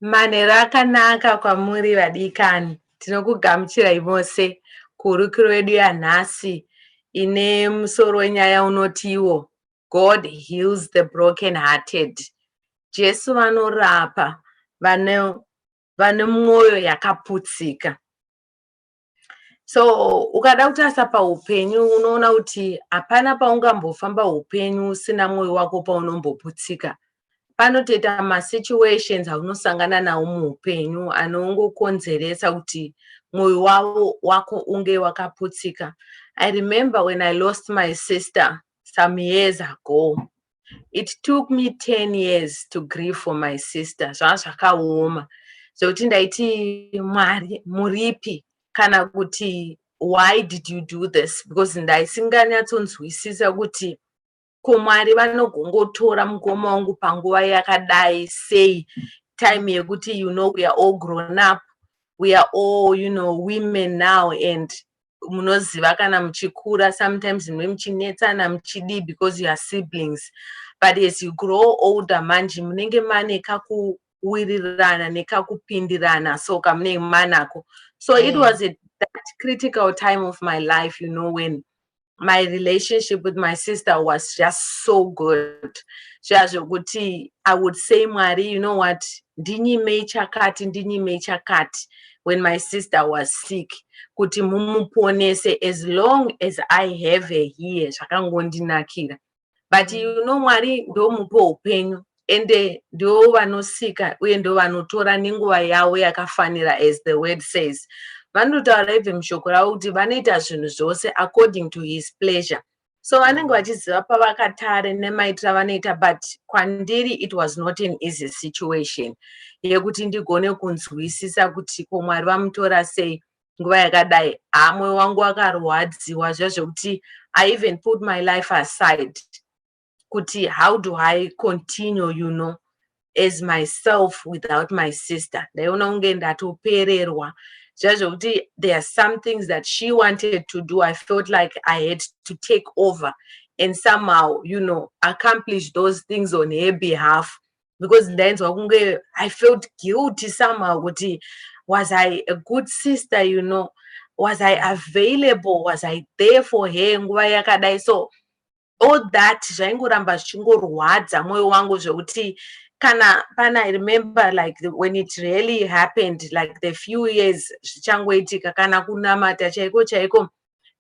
Manheru akanaka kwamuri vadikani. Tinokugamuchirai mose kuhurukuro yedu yanhasi ine musoro wenyaya unotiwo God heals the broken hearted. Jesu vanorapa vane vane mwoyo yakaputsika. So ukada kutarisa paupenyu, unoona kuti hapana paungambofamba upenyu usina mwoyo wako paunomboputsika. Panotoita masituations aunosangana nawo muupenyu anongokonzeresa kuti mwoyo wavo wako unge wakaputsika. I remember when I lost my sister some years ago. It took me 10 years to grieve for my sister. Zvanga zvakaoma zvekuti ndaiti, "Mwari, muripi?" kana kuti, "Why did you do this?" Because ndaisinganyatsonzwisisa kuti ko Mwari vanogongotora mukoma wangu panguva yakadai sei, time yekuti we are all grown up, we are all women now, and munoziva kana muchikura, sometimes munenge muchinetsana, muchidii, because you are siblings. But as you grow older manje, munenge mane kakuwirirana nekakupindirana, so kamunenge manako. So it was that critical time of my life when my relationship with my sister was just so good, zviya zvokuti I would say, "Mwari, you know what, ndinyimei chakati, ndinyimei chakati," when my sister was sick, kuti mumuponese. As long as I have her here, zvakangondinakira. But Mwari ndomupa upenyu, ende ndo vanosika uye ndo vanotora nenguva yavo yakafanira. As the word says, vanotaura even mushoko ravo kuti vanoita zvinhu zvose according to his pleasure. So vanenge vachiziva pavakatare nemaitiro avanoita. But kwandiri it was not an easy situation yekuti ndigone kunzwisisa kuti ko Mwari vamutora sei nguva yakadai. Ha, mwoyo wangu wakarwadziwa zviya zvekuti I even put my life aside kuti how do I continue as myself without my sister? Ndaiona kunge ndatopererwa zviya zvekuti there are some things that she wanted to do, I felt like I had to take over and somehow accomplish those things on her behalf, because ndainzwa kunge I felt guilty somehow kuti was I a good sister? Was I available? Was I there for her nguva yakadai? So all that zvaingoramba zvichingorwadza mwoyo wangu zvekuti kana pana, I remember like when it really happened, like the few years zvichangoitika, kana kunamata chaiko chaiko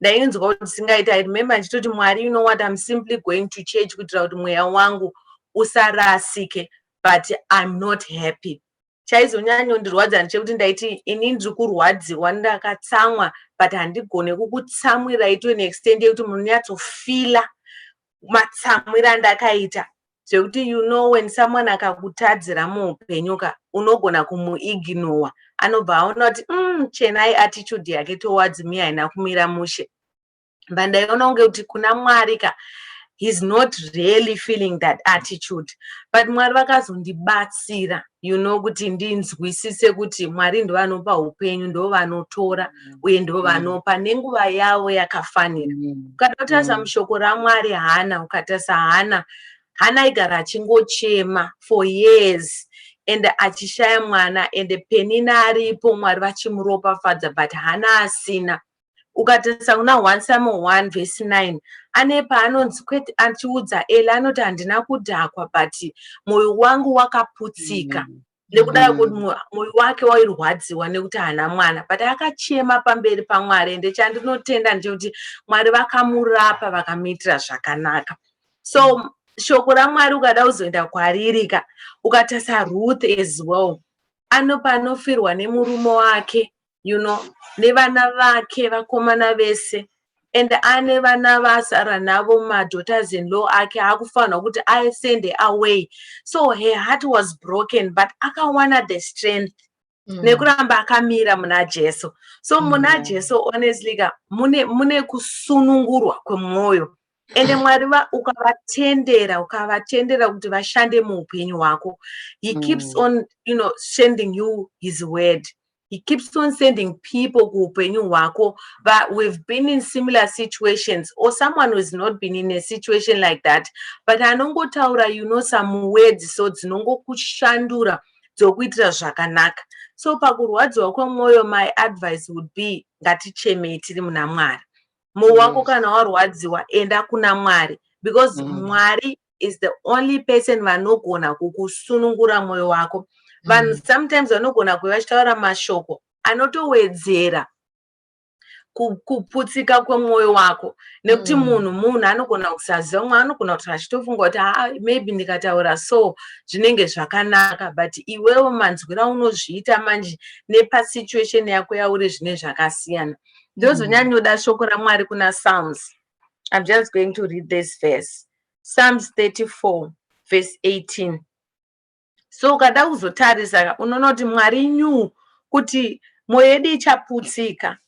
ndainzwa kuti singaita. I remember ndichitoti, "Mwari, you know what, I'm simply going to church kuitira kuti mweya wangu usarasike, but I'm not happy." Chaizonyanyondirwadza ndechekuti ndaiti, ini ndiri kurwadziwa, ndakatsamwa, but handigone kukutsamwirai to an extent yekuti munonyatsofeela matsamwiro andakaita, zvekuti when someone akakutadzira muupenyu ka, unogona kumuignora, anobva aona kuti Chenai attitude yake towards me haina kumira mushe. But ndaiona kunge kuti kuna Mwari ka, he's not really feeling that attitude. But Mwari vakazondibatsira kuti ndinzwisise kuti Mwari ndo vanopa upenyu, ndo vanotora uye ndo vanopa nenguva yavo yakafanira. Ukada kutarisa mushoko raMwari, Hana, ukatarisa Hana, Hana aigara achingochema for years and achishaya mwana, and Penina aripo, Mwari vachimuropafadza, but Hana asina. Ukatarisa kuna 1 Samuel 1 vhesi 9, ane paanonzi kwete, achiudza Eli, anoti, "Handina kudhakwa, but mwoyo wangu wakaputsika," nekuda kwekuti mwoyo wake wairwadziwa nekuti haana mwana. But akachema pamberi paMwari, ende chandinotenda ndechekuti Mwari vakamurapa, vakamuitira zvakanaka. So shoko raMwari ukada kuzoenda kwariri ka, ukatarisa Ruth as well, ano panofirwa nemurume wake nevana vake vakomana vese, and ane vana vasara navo, madaughters in law ake, akufanirwa kuti asende away. So her heart was broken, but akawana the strength nekuramba akamira muna Jesu. So muna Jesu, honestly ka, mune kusunungurwa kwemwoyo. Ende Mwari ukavatendera kuti vashande muupenyu hwako, he keeps on sending you his word, he keeps on sending people kuupenyu hwako. But we've been in similar situations, or someone who's not been in a situation like that, but anongotaura some words, so dzinongokushandura. dzokuitira zvakanaka. So pakurwadziwa kwemwoyo, my advice would be, ngatichemei tiri muna Mwari. Mwoyo wako kana warwadziwa, enda kuna Mwari, because Mwari is the only person vanogona kukusunungura mwoyo wako. Vanhu sometimes vanogona kuva vachitaura mashoko anotowedzera kuputsika kwemwoyo wako, nekuti munhu anogona kusaziva. Mumwe anogona kuti achitofunga kuti, "Ha, maybe ndikataura so zvinenge zvakanaka," but iwewo manzwiro aunozviita manje nepasituation yako yauri zvine zvakasiyana. Ndozonyanyoda shoko raMwari kuna Psalms. I'm just going to read this verse, Psalms 34 verse 18. So ukada kuzotarisa, unoona kuti Mwari knew kuti mwoyo yedu ichaputsika,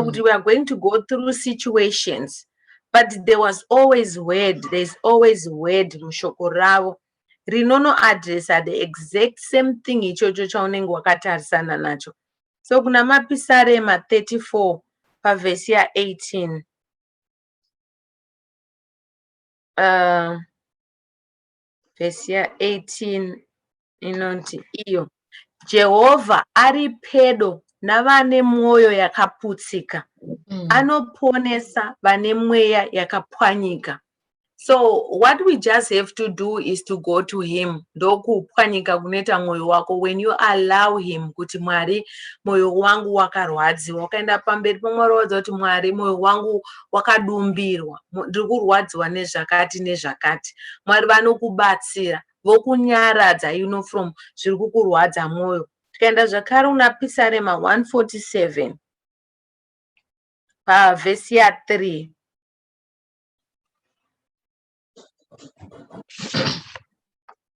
kuti we are going to go through situations, but there was always word, there's always word mushoko ravo rinonoadresa the exact same thing ichocho chaunenge wakatarisana nacho. So kuna Mapisarema 34 pavhesi ya18, vhesi ya18 inoti iyo, "Jehovha ari pedo navane mwoyo yakaputsika, anoponesa vane mweya yakapwanyika." So what we just have to do is to go to him. Ndokupwanyika kunoita mwoyo wako when you allow him kuti, "Mwari, mwoyo wangu wakarwadziwa." Ukaenda pamberi paMwari waudza kuti, "Mwari, mwoyo wangu wakadumbirwa, ndiri kurwadziwa nezvakati nezvakati," Mwari vanokubatsira, vokunyaradza from zviri kukurwadza mwoyo. Tikaenda zvakare una Pisarema 147 pavhesi ya3,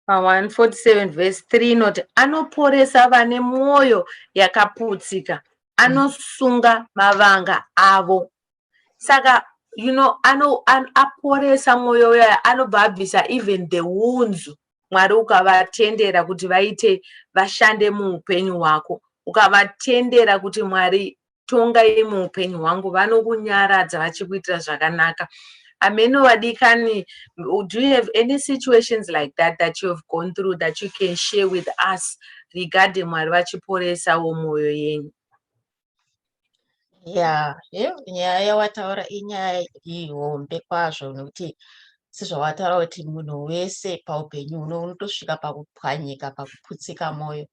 pa147 vhesi 3 inoti, "Anoporesa vane mwoyo yakaputsika, anosunga mavanga avo." Saka aporesa mwoyo uya, anobva abvisa even the wounds. Mwari ukavatendera kuti vaite vashande muupenyu hwako, ukavatendera kuti, "Mwari, tongai muupenyu hwangu," vanokunyaradza vachikuitira zvakanaka. Ameno vadikani, do you have any situations like that that you have gone through that you can share with us regarding Mwari vachiporesawo mwoyo yenyu? Ya, nyaya yawataura inyaya ihombe kwazvo, nekuti sezvawataura kuti munhu wese paupenyu huno unotosvika pakupwanyika, pakuputsika mwoyo.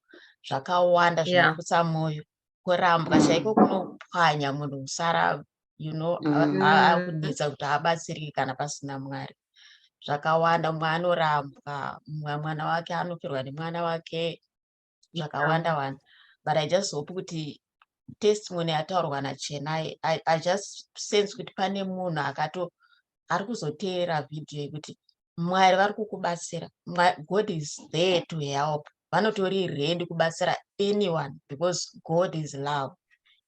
Zvakawanda zvinoputsa mwoyo. Kurambwa chaiko kunopwanya munhu kusara akunetsa kuti haabatsiriki kana pasina Mwari. Zvakawanda, mumwe anorambwa, mumwe mwana wake anofirwa nemwana wake, zvakawanda wanda. But I just hope kuti testimony yataurwa naChenai, I just sense kuti pane munhu akato ari kuzoteerera vhidhiyo yekuti Mwari vari kukubatsira. God is there to help. Vanotori ready kubatsira anyone because God is love.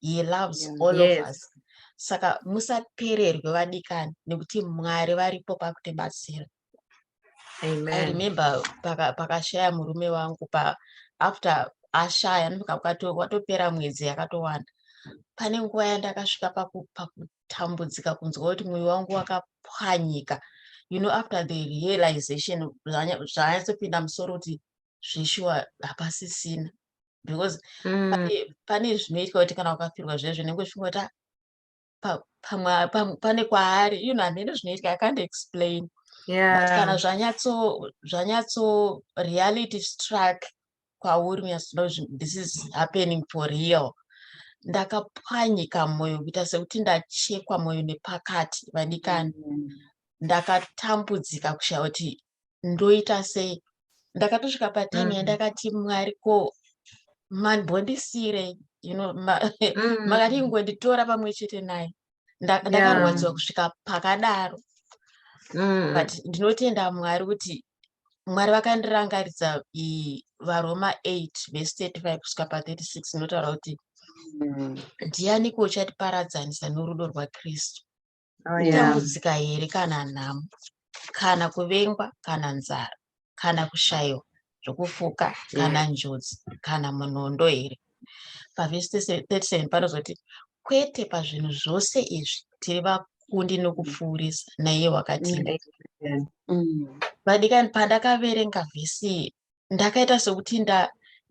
He loves all of us. Saka musapererwe, vadikani, nekuti Mwari varipo pakutibatsira. I Amen. remember pakashaya murume wangu, pa after ashaya watopera mwedzi yakatowanda, pane nguva yandakasvika pakutambudzika, kunzwa kuti mwoyo wangu wakapwanyika, after the realization, zvanyatsopinda musoro kuti zveshuwa hapasisina, because pane zvinoitika kuti kana ukafirwa zviya zvinenge uchifunga kuti, "Ah, pamwe pane kwaari," hameno zvinoitika, I can't explain. But kana zvanyatso reality struck kwauri, unyatsoona kuti this is happening for real. Ndakapwanyika mwoyo kuita sekuti ndachekwa mwoyo nepakati, vadikani. Ndakatambudzika kushaya kuti ndoita sei. Ndakatosvika patime yandakati, "Mwari, ko mambondisiyirei? Makati ngonditora pamwe chete naye." Ndakarwadziwa kusvika pakadaro. But ndinotenda Mwari kuti Mwari vakandirangaridza vaRoma 8 vhesi 35 kusvika pa36, inotaura kuti, "Ndianiko uchatiparadzanisa norudo rwaKristu? Kutambudzika here, kana nhamo, kana kuvengwa, kana nzara, kana kushayiwa zvokufuka, kana njodzi, kana munondo here?" Pavhesi 37 panozoti, "Kwete, pazvinhu zvose izvi tiri vakundi nokupfuurisa naiye wakatida." Amen. Vadikani, pandakaverenga vhesi iyi, ndakaita sekuti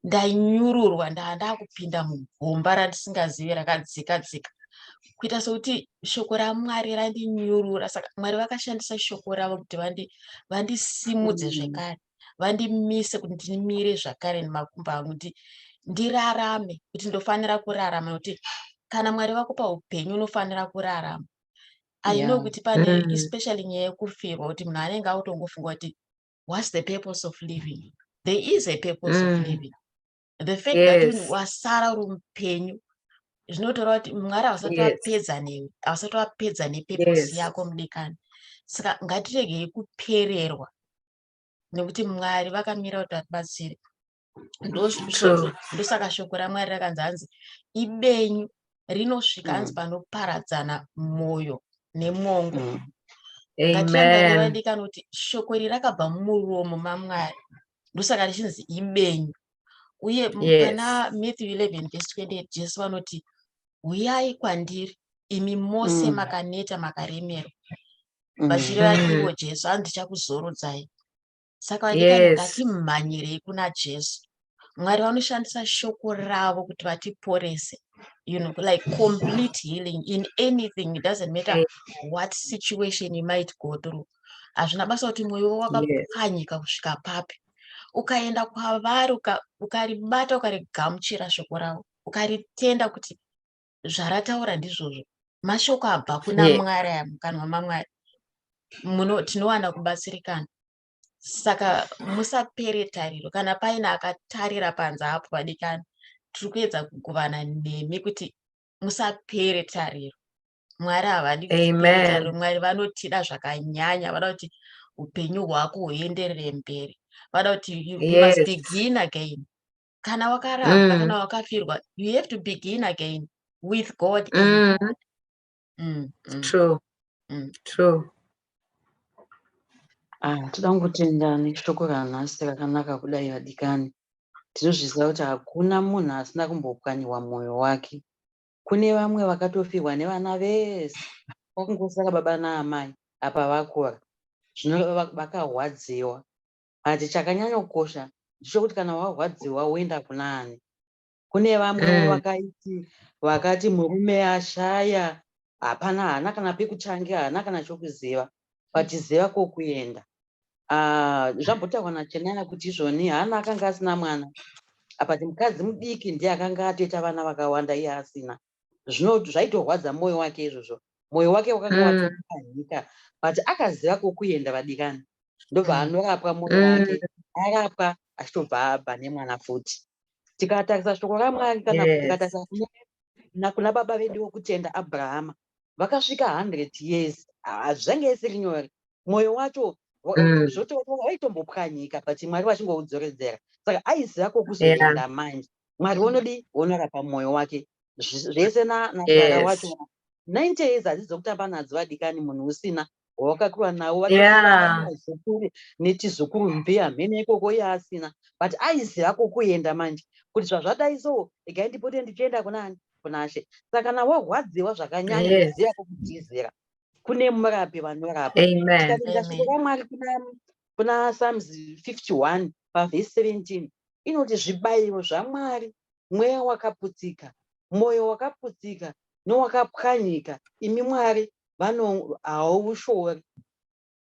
Ndanyururwa, ndaa ndakupinda mugomba randisingazivi rakadzika dzika, kuita sekuti shoko raMwari randinyurura. Saka Mwari vakashandisa shoko ravo kuti vandisimudze zvekare, vandimise kuti ndimire zvakare nemakumbo angu, kuti ndirarame, kuti ndofanira kurarama, nekuti kana Mwari vakupa upenyu, unofanira kurarama. I know kuti pane especially nyaya yekufirwa, kuti munhu anenge akutongofunga kuti, "What's the purpose of living?" There is a purpose of living. The fact that wasara uri mupenyu zvinotoreva kuti Mwari havasati vapedza newe, havasati vapedza nepurpose yako, mudikani. Saka ngatiregei kupererwa, nekuti Mwari vakamira kuti vatibatsire. Ndosaka shoko raMwari rakanzi, hanzi ibenyu, rinosvika, hanzi panoparadzana mwoyo nemwongo. Ngatirangarire, Amen. vadikani, kuti shoko iri rakabva mumuromo maMwari, ndosaka richinzi ibenyu. Uye pana Matthew 11 verse 28, Jesu vanoti, "Uyai kwandiri imi mose makaneta, makaremerwa," vachireva ivo Jesu, hanzi, "Ndichakuzorodzai." Saka vadikani, ngatimhanyirei kuna Jesu. Mwari vanoshandisa shoko ravo kuti vatiporese, like complete healing in anything. It doesn't matter what situation you might go through. Hazvina basa kuti mwoyo wakapwanyika kusvika papi, ukaenda kwavari, ukaribata, ukarigamuchira shoko ravo, ukaritenda kuti zvarataura ndizvozvo, mashoko abva kuna Mwari aya, mukanwa maMwari tinowana kubatsirikana. Saka musapere tariro. Kana paine akatarira panze apo, vadikani, tiri kuedza kugovana nemi kuti musapere tariro. Mwari havadi kuti tipere Amen. tariro. Mwari vanotida zvakanyanya. Vada kuti upenyu hwako huenderere mberi. Vada kuti you must begin again. Kana wakarambwa, kana wakafirwa, you have to begin again with God in you. True. True. Ah, toda kungotenda neshoko ranhasi rakanaka kudai, vadikani. Tinozviziva kuti hakuna munhu asina kumbopwanyiwa mwoyo wake. Kune vamwe vakatofirwa nevana vese, kwakungosara baba naamai, apa vakura. Zvino vakarwadziwa. But chakanyanya kukosha ndechekuti kana warwadziwa, woenda kuna ani? Kune vamwewo vakati murume ashaya, hapana, haana kana pekutangira, haana kana chokuziva. But ziva kwokuenda. Ah, zvambotaurwa naChenaya kuti izvoni Hana akanga asina mwana, apa mukadzi mudiki ndiye akanga atoita vana vakawanda, iye asina. Zvino zvaitorwadza mwoyo wake izvozvo. Mwoyo wake wakanga watopwanyika, but akaziva kwokuenda, vadikani. Ndobva anorapwa mwoyo wake, arapwa achitobva abva nemwana futi. Tikatarisa shoko raMwari, kana tikatarisa kuna baba vedu vokutenda Abrahama, vakasvika 100 years. Zvange isiri nyore. Mwoyo wacho waitombopwanyika, but Mwari vachingoUdzoredzera. Saka aiziva kwokuzoenda manje. Mwari wonodi wonorapa mwoyo wake zvese naSara wacho. 90 years hadzisi dzokutamba nadzo, vadikani. Munhu usina wawakakura nawo, vazukuru netizukuru, mbiya mhene ikoko, iye asina, but aiziva kwokuenda manje, kuti zvazvadai so, regai ndipote ndichienda kuna ani? Kuna She. Saka kana warwadziwa zvakanyanya, ziva kwokutizira, kune murapi vanorapa. Amen. Tikaverenga shoko Amen. raMwari kuna Psalms 51 pavhesi 17, inoti, "Zvibayiro zvaMwari mweya wakaputsika, mwoyo wakaputsika nowakapwanyika, imi Mwari vano haushori."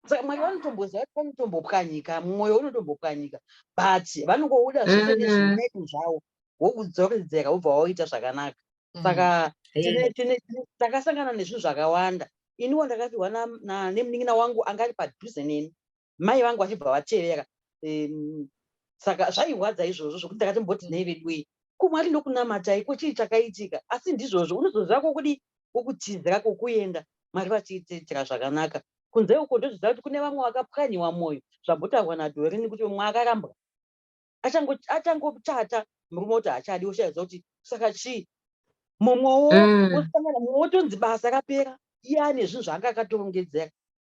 Saka Mwari vanotomboziva kuti panotombopwanyika, mwoyo unotombopwanyika, but vanongouda zvese nezvimedu zvawo, wokudzoredzera, wobva waita zvakanaka. Saka takasangana nezvinhu zvakawanda. Iniwo ndakafirwa nemunin'ina wangu anga ari padhuze neni, mai vangu vachibva vatevera. Saka zvairwadza izvozvo, zvokuti ndakatomboti, "Nei vedu iyi, kuMwari ndokunamatai, ko chii chakaitika?" Asi ndizvozvo, unozoziva kwokudi kwokutizira, kwokuenda, Mwari vachiitira zvakanaka. Kunze uko ndozviziva kuti kune vamwe vakapwanyiwa mwoyo, zvambotaurwa naDorini kuti mumwe akarambwa, achangochata, murume kuti haachadi, oshaidza kuti saka chii. Mumwewo osangana, mumwe wotonzi basa rapera, iye ane zvinhu zvaanga akatorongedzera.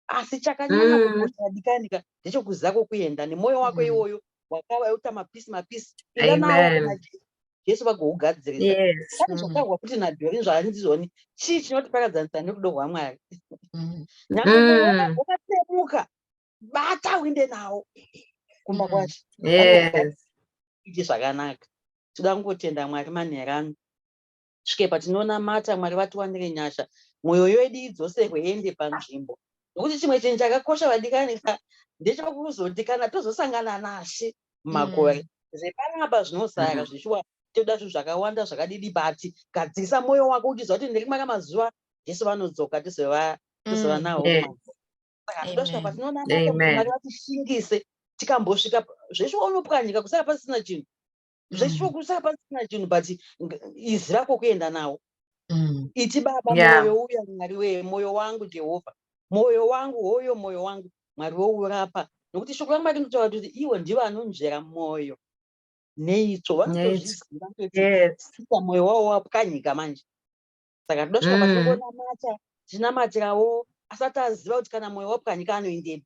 Asi chakanyanya kukosha, dikanika, ndechekuziva kwokuenda nemwoyo wako iwoyo wakauita mapieces mapieces. Enda nawo Amen. kuna Jesu, Jesu vagougadzirisa. Pane zvataurwa kuti naDorini, zvaanzizoni, chii chinotiparadzanisa nerudo rwaMwari? Nyange mwoyo wakatsemuka, bata uinde nawo kumba kwacho. Iti zvakanaka. Toda kungotenda Mwari manheru ano. Svike patinonamata, Mwari vatiwanire nyasha, mwoyo yedu idzoserwe iende panzvimbo. Nokuti chimwe chinhu chakakosha, vadikani, ndechekuzoti kana tozosangana nashe mumakore, zvepanapa zvinosara. Zvichiwa toda zvinhu zvakawanda zvakadidi, but gadzirisa mwoyo wako uchiziva kuti nerimwe ramazuva Jesu vanodzoka, tizova nawo. Saka tosvika patinonamata kuti Mwari vatishingise tikambosvika. Zveshuwa unopwanyika kusara pasina chinhu, zveshuwa kusara pasina chinhu, but iziva kwokuenda nawo. Iti, "Baba, mwoyo uya, Mwari wee, mwoyo wangu, Jehovha, mwoyo wangu hoyo, mwoyo wangu, Mwari wourapa." Nokuti shoko raMwari rinotaura kuti ivo ndivo anonzvera mwoyo neitsvo, vanotozviziva kuti mwoyo wavo wapwanyika manje. Saka todosvika patinongonamata tichinamatirawo asati aziva kuti kana mwoyo wapwanyika anoendepi.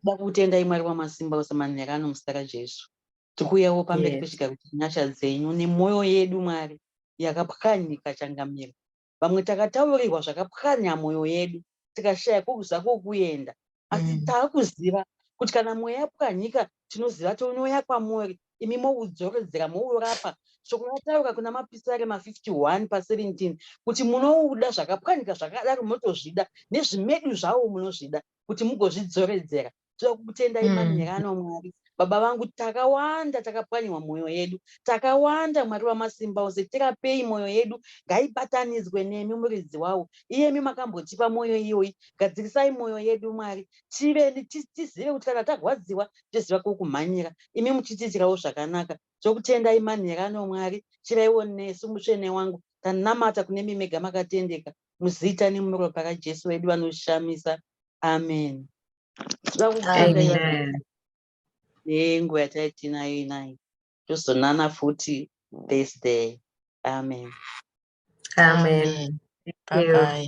Da kutendai, Mwari wamasimba ose, manheru ano muzita raJesu. Tikuuyawo pamberi pechigaro chenyasha dzenyu nemwoyo yedu, Mwari, yakapwanyika, changamira. Vamwe takataurirwa zvakapwanya mwoyo yedu, tikashaya kwokuziva kwokuenda, asi taakuziva kuti kana mwoyo yapwanyika, tinoziva tonouya kwamuri, imi moudzoredzera, mourapa. Shoko rataura kuna Mapisarema 51 pa17 kuti munouda zvakapwanyika zvakadaro, munotozvida nezvimedu zvavo, munozvida kuti mugozvidzoredzera. Toda kukutendai manheru ano, Mwari Baba vangu. Takawanda takapwanyiwa mwoyo yedu, takawanda. Mwari wamasimba ose, tirapei mwoyo yedu, ngaibatanidzwe nemi, muridzi wawo, iyemi makambotipa mwoyo iyoyi. Gadzirisai mwoyo yedu, Mwari, tive tizive kuti kana tagwadziwa toziva kwokumhanyira, imi muchitiitirawo zvakanaka. Tokutendai manheru ano, Mwari. Chivaiwo nesu, mutsvene wangu. Tanamata kune mi mega makatendeka, muzita nemuropa raJesu wedu vanoshamisa. Amen. Toda kukutendai Amen. Nenguva yataitinayo inayi. Tozonana futi Thursday. Amen. Amen. Amen. Thank Bye you. bye.